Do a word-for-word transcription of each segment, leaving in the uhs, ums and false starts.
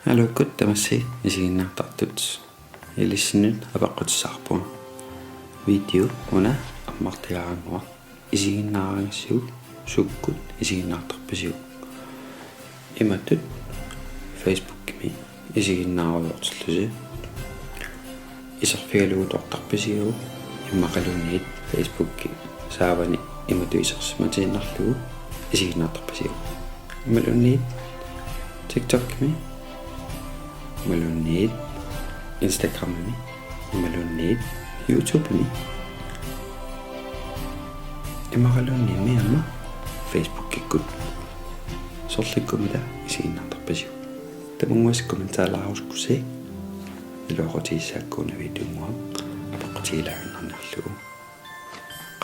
Aluukkut tamassi isiginnaartartut. Ilissinnut apeqqutissaarpunga. Video una ammartagaraannguaq. Isiginnaaragassiuk sukkut isiginnaartarpisiuk? Imatut Facebookimi isiginnaarujoortillusi. Iserfigalugu toortarpisiuk? Immaqaluunniit Facebooki saavani imatut isersimatiinnarlugu isiginnaartarpisiuk? Imaluunniit TikTokimi, imaluunniit Instagramimi, imaluunniit YouTubemi, immaqaluunniimmi aamma Facebookikkut. Sorlikkummita isiginnaartarpisiuk? Tamanguassi kommentaarilaarusukkussi. Iluaqutigissagakku una videonnguaq apeqqutigilaaginnarniarlugu.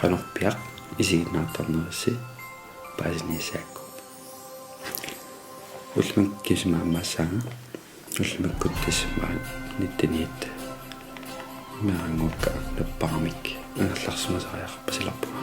Qanorpiaq isiginnaartarnerissi paasiniassagakku. Ullumikkut kisima ammaassaanga. Ullumikkut decembarip nitteniit. Meerannguakka napparamik angerlarsimasariaqarpasilerpunga.